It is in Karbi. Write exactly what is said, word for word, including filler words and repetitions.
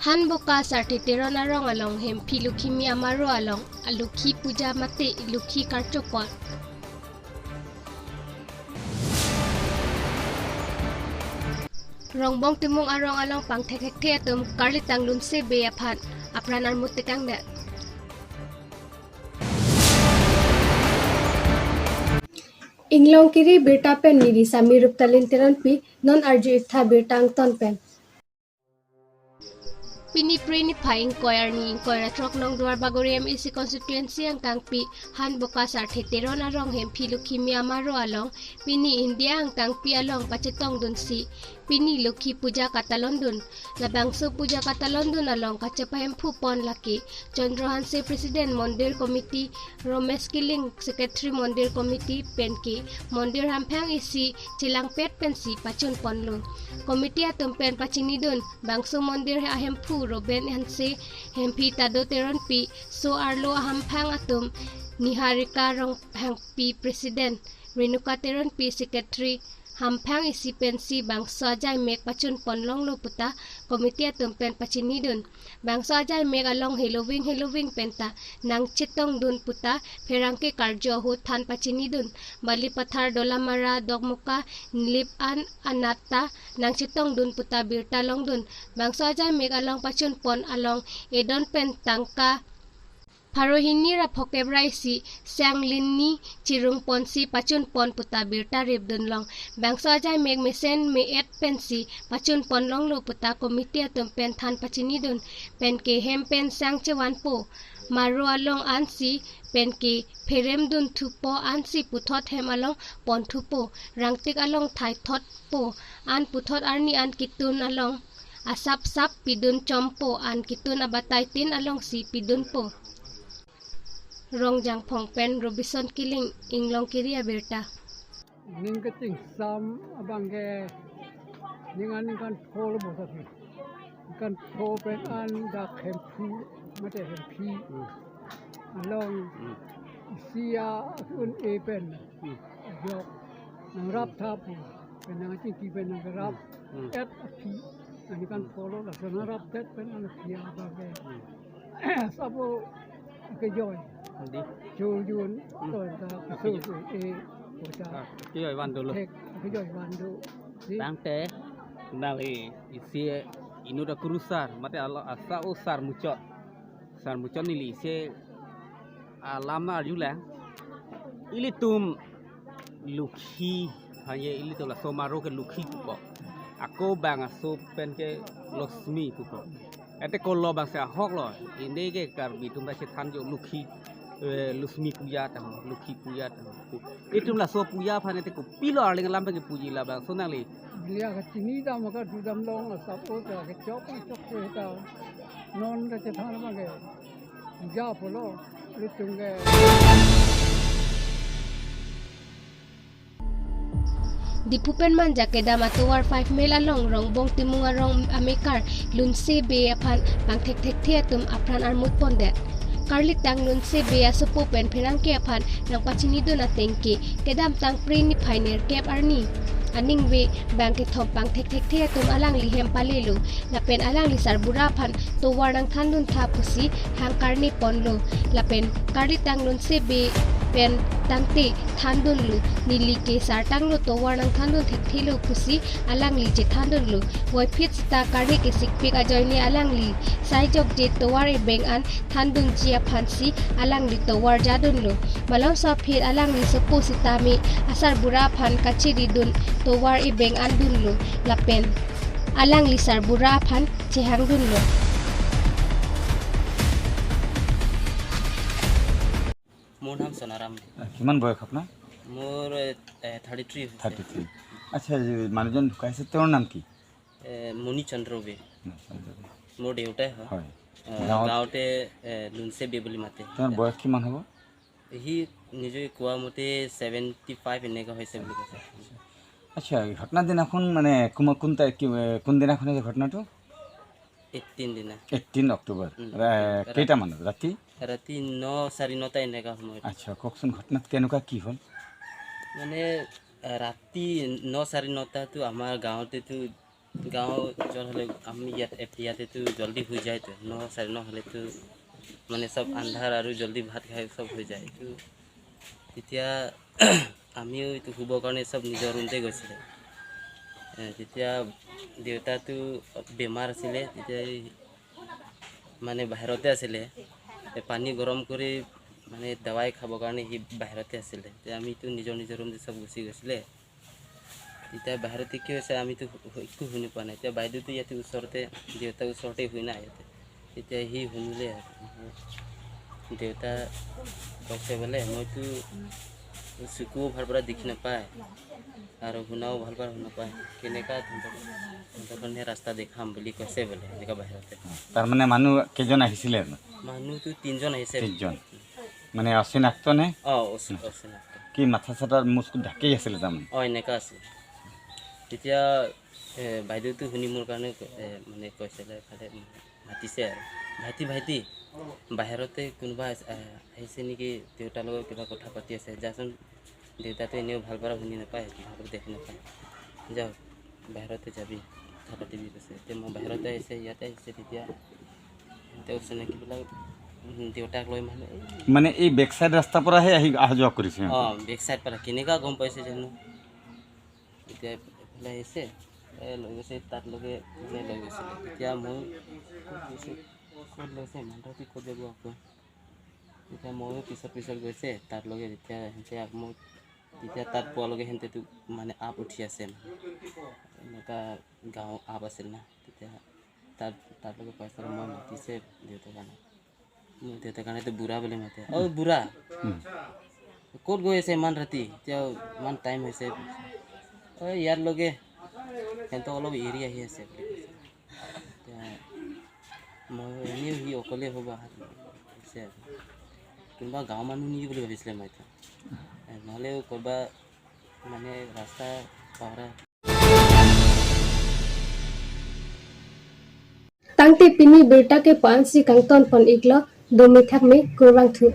Thanboka Sarthe Teron arong along Hemphi Lokhimi Amaro along Lokhi Puja mate Lokhi karchopon. Rongbong Timung arong along pangthekthekthe atum karlitang Lunse Bey aphan apran armut tekangdet. Inglongkiri birta pen neli Sami Ruptalin Teronpi, non arju-ik tha birta angton pen. Pini Phre niphai ingkoi arni ingkoi ra throk Nong Duarbagori M A C constituency angkangpi Thanboka Sarthe Teron arong Hemphi Lokhimi Amaro along pini India angkangpi along pachetongdunsi pini Lokhi Puja katalondun. Labangso puja katalondun along kachepahemphu pon lake Chandra Hanse, President Mondir Committee, Romesh Killing, Secretary Mondir Committee, penke mondir hamphang isi chelangpet pensi pachun ponlo. Committee atum pen pachinidun, bangso mondir ahemphu Roben Hanse, Hemphi Tado Teronpi, so arlo ahamphang atum Niharika Ronghangpi, President, Renuka Teronpi, Secretary, hamphang isi pensi bangso ajaimek pachun ponlonglo puta committee atum pen pachinidun. Bangso ajaimek along heloving heloving penta nangchetongdun puta pherangke karju ahut than pachinidun. Balipathar, Dolamara, Dokmoka, Nilip an anat ta nangchetongdun puta birta longdun. Bangso ajaimek along pachun pon along edon pen tangka pharo hini ra phokep ra isi sang lin ni chirung ponsi pachun pon puta birta ripdun long. Bangso ajaimek mesen me-et pensi pachun ponlonglo puta committee atum pen than pachinidun. Penke hem pen sang chevanpo, maro along ansi, penke pheremdun thupo ansi puthot hem along pon thupo, rangtik along thai thotpo, an puthot arni an kitun along asap sap pidun chompo, an kitun abatai tin alongsi pidunpo. Rongjangphong pen Robinson Killing, Inglongkiri abirta. Ning katingsam abang ke ning an ningkan pho lo bosat ni. Ningkan pho pen an dak Hemphu mate Hemphi along isi a un e pen ajok nangrap tha pu pen nangchingki pen nangrap et aphi. Ningkan pho lo laso nangrap det pen an aphi abang ke. Sabo kejoi. Di. Jul Jun. Hmm. Ton ta. Kejoi. Keso ke e kota. Ah, kejoi van dolo. Thek kejoi van do. Di. Tangte nangli isi inut akurusar mate alo asa o sar muchot. Sar muchot neli isi alam arjulang. Ilitum Lokhi, hanya ilitum laso maro ke Lokhi pupo. Ako bang aso pen ke Loksmi pupo. Ete kolo bang se ahok lo, inde ke Karbi atum ta chethan jo Lokhi, eh, Loksmi puja ta ho, Lokhi puja ta ho. Itum laso puja aphan ete kopilo arleng alam pen kepuji labangso nangli. Dia kachini dam kadodam long asap o ta kechok chok se ta. Non kachethan abang ke. Puja pulo, ilitum ke. Diphu pen Manja kedam atovar five mile along Rongbong Timung arong amekar Lunse Bey aphan pangthekthekthe atum apran armut pondet. Karlitang Lunse Bey asopo pen pherangke aphan nangpachinidun ateng ke kedamtang Phre niphai nerkep arni aningve bang kethom pangthekthekthe atum alangli hem palelo. Lapen alangli sarbura aphan tovar nangthandun tha pusi hang karne ponlo. Lapen karlitang Lunse Bey pen tangte thandunlo. Neli ke sartanglo, tovar nangthandun thekthelo pusi alangli chethandunlo. Voiphit seta karne kesikpik ajoine alangli sai jokje tovar ebeng an thandunji aphansi alangli tovar jadunlo. Malomso aphi alangli sopo sitame asarbura aphan kachiridun tovar ebeng an dunlo. Lapen alangli sarbura aphan chehangdunlo. মোৰ নাম সোনাৰাম। আহ, কিমান বয়স আপোনাৰ? মোৰ, এ, এ, thirty three হৈছে। Thirty three. আচ্ছা, এই যে মানুহজন ঢুকাইছে, তেওঁৰ নাম কি? এ, মণি চন্দ্ৰ বে। মণি চন্দ্ৰ বে। মোৰ দেউতাই হয়। হয়। এ, গাঁৱত গাঁৱতে, এ, লুনচে বে বুলি মাতে। তেওঁৰ বয়স কিমান হ'ব? সি নিজে কোৱা মতে ছেভেণ্টি ফাইভ এনেকুৱা হৈছে বুলি কৈছে। আচ্ছা, এই ঘটনাৰ দিনাখন মানে কোন, কোন তাৰিখ, কি, এ, কোন দিনাখন হৈছে ঘটনাটো? এইটিন দিনা। এইটিন অক্টোবৰ। উম। ৰা-, ৰা-, কেইটামানত? ৰাতি? ৰাতি ন, চাৰি নটা এনেকা সময়ত। আচ্ছা, কওকচোন ঘটনাত কেনেকুৱা কি হ'ল? মানে, আ, ৰাতি ন, চাৰি নটাতো আমাৰ গাঁৱতেতো গাঁও জ্বল হ'লে আমি ইয়াত এপ- ইয়াতেতো জল্দি হৈ যায়তো, ন চাৰে ন হ'লেতো মানে চব আন্ধাৰ আৰু জল্দি ভাত খাই চব হৈ যায়। এইটো তেতিয়া আমিও এইটো শুবৰ কাৰণে চব নিজৰ ৰুমতে গৈছিলে। এ, তেতিয়া দেউতাটো বেমাৰ আছিলে, তেতিয়া এই মানে বাহিৰতে আছিলে। এ, পানী গৰম কৰি মানে দাৱাই খাবৰ কাৰণে সি বাহিৰতে আছিলে। তেতিয়া আমিতো নিজৰ নিজৰ ৰুমতে চব গুচি গৈছিলে। তেতিয়া বাহিৰতে কি হৈছে আমিতো শু- শু- একো শুনি পোৱা নাই। এতিয়া বাইদেউতো ইয়াতে ওচৰতে, দেউতাৰ ওচৰতে শুই নাই ইয়াতে। তেতিয়া সি শুনিলে আৰু। দেউতা কৈছে বোলে, "মইতো চকুও ভাল পৰা দেখি নাপায় আৰু শুনাও ভাল পৰা শুনা নাপায়, কেনেকা তহঁতৰ তহঁতৰ কাৰণে ৰাস্তা দেখাম?" বুলি কৈছে বোলে এনেকা বাহিৰতে। তাৰমানে মানুহ কেইজন আহিছিলে? মানুহতো তিনিজন আহিছে। তিনিজন। মানে অচিনাক্ত নে? অ, অচি- অচিনাক্ত। কি মাথা চাথা মুচকুত ঢাকি আছিলে তাৰমানে? অ, এনেকা আছিল। তেতিয়া এ, বাইদেউতো শুনি মোৰ কাৰণে ক- এ, মানে কৈছিলে, এফালে মাতিছে আৰু, "ভাইটি, ভাইটি, বাহিৰতে কোনোবা আছ- আহ, আহিছে নেকি? দেউতাৰ লগত কিবা কথা পাতি আছে, যাচোন, দেউতাতো এনেও ভাল পৰা শুনি নাপায়, ভালকৈ দেখি নাপায়, যাওক, বাহিৰতে যাবি, কথা পাতিবি," কৈছে। এতিয়া মই বাহিৰতে আহিছে, ইয়াতে আহিছে, তেতিয়া তেওঁ চিনাকিবিলাক, উম, দেউতাক লৈ মানে এই মানে এই বেক চাইড ৰাস্তাৰ পৰাহে আহি অহা যোৱা কৰিছে সিহঁতে? অ, বেক চাইড পৰা কেনেকা গম পাইছে জানো? এতিয়া এফালে আহিছে, এ, লৈ গৈছে, তাত লগে মানে লৈ গৈছিলে। তেতিয়া মই কৈছো, "ক'ত লৈছে? ইমান ৰাতি ক'ত যাব আকৌ?" তেতিয়া ময়ো পিছত পিছত গৈছে তাত লগে, যেতিয়া সিহঁতে আকৌ, তেতিয়া তাত পোৱালৈকে সিহঁতেতো মানে আপ উঠি আছে না, এনেকা গাঁও আপ আছিল না। তেতিয়া তাত তাত লগে পাইছে আৰু মই মাতিছে দেউতাৰ কাৰণে। মোৰ দেউতাৰ কাৰণেতো বুঢ়া বুলি মাতে। "অ, বুঢ়া, উম। ক'ত গৈ আছে ইমান ৰাতি? এতিয়া ইমান টাইম হৈছে।" "অ, ইয়াৰ লগে, সিহঁতক অলপ এৰি আহি আছে," বুলি কৈছে। এতিয়া মই এনেও সি অকলে হ'ব আহা কৈছে আৰু। কোনোবা গাঁৱৰ মানুহ নেকি বুলি ভাবিছিলে মই এতিয়া। এ, নহ'লেও ক'ৰবাত মানে ৰাস্তা পাহৰা। Tangte pini birta ke pansi kangton pon iklo, dome thakme, kurvangthu.